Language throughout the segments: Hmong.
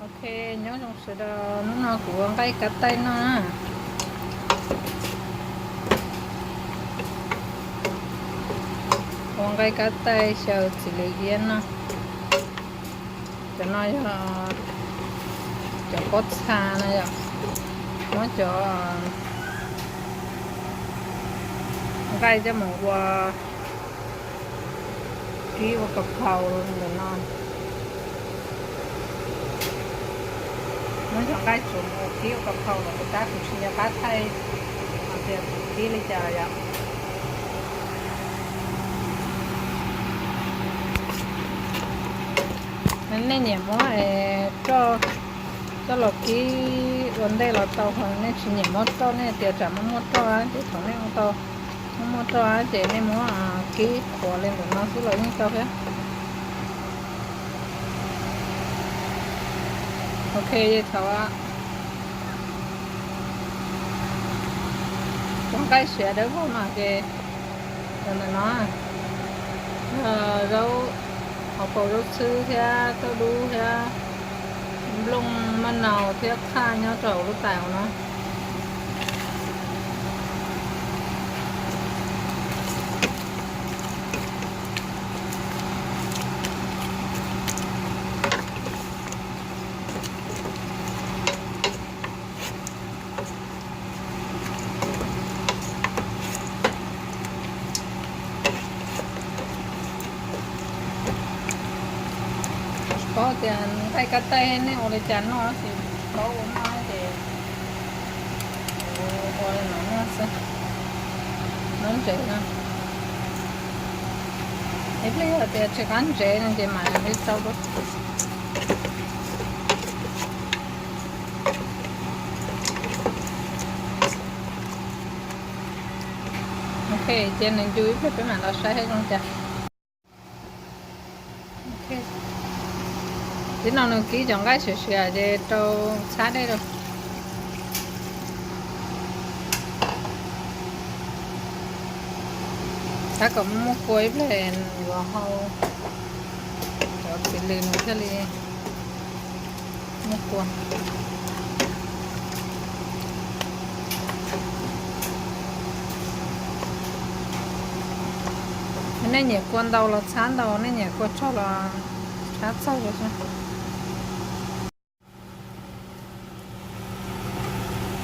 Ok, nyob zoo sawv daws, hnub no kuv ua nqaij kab taij noj na. Ua nqaij kab taij xyaw txiv lws iab noj. Cov no yog cov pob txha no yom, muab cov nqaij coj mus ua kib ua ka phau ntawm no. Muab cov nqaij tsuav mus ua kib ua ka phau los kuv tab kuv tsis nco qab thaij hais tias kuv kib li cas yom. Nej nyiam muab roj coj los kib ua ntej los tau, ho nej tsis nyiam muab roj, nej tias tsam muaj muaj roj ces thaum nej ua tau muaj muaj roj ces nej muab kib qhuav li ntawm no xwb los yeej tau thiab. Ok, thaum cov nqaij siav dawb vog no ces ntawm no yog zaub, hauv paus zaub txhwb thiab tauj dub thiab nplooj maj naus thiab qhaj nyob rau hauv lub tais hauv no. Tsis paub tias nqaij kab taij nej ua li cas noj, tsis paub ua noj ces ua li no noj xwb. Noj ntsev no, ib pliag yog tias tsis qab ntsev no ces mam li rau dua. Ok, cia nws ncu ib pliag peb mam los saib seb zoo cas. Tib no nws kib cov nqaij siav siav ces rau txhab dej rau. Tab kom muaj kua ib pliag yuav hau cov txiv lws nws thiaj li muaj kua. Nej nyiam kua ntau los txhab ntau, nej nyiam kua tsawg los txhab tsawg.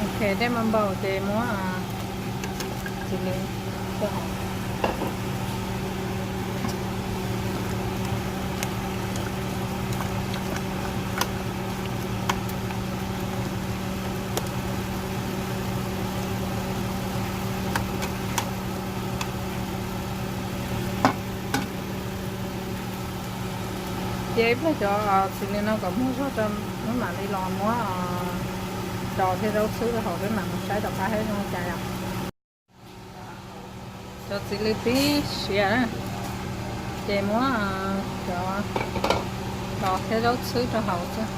Ok, dej npau npau ces muab txiv lws rau hauv. Cia ib pliag cov txiv lws no kom muag zog rau, mam li los muab dos thiab zaub txhwb rau hauv peb mam mus saib tom qab seb zoo li cas yom. Cov txiv lws pib siav na, ces muab cov dos thiab zaub txhwb rau hauv xwb.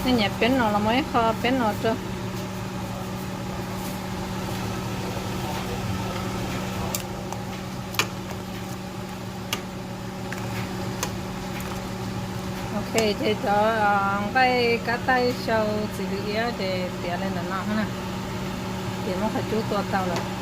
Nej nyiam peb no los muab ib qho peb no rau. Ok, ces cov nqaij kab taij xyaw txiv lws iab ces tiav li ntawm no na. Ces muab qhov cub tua tau lawm.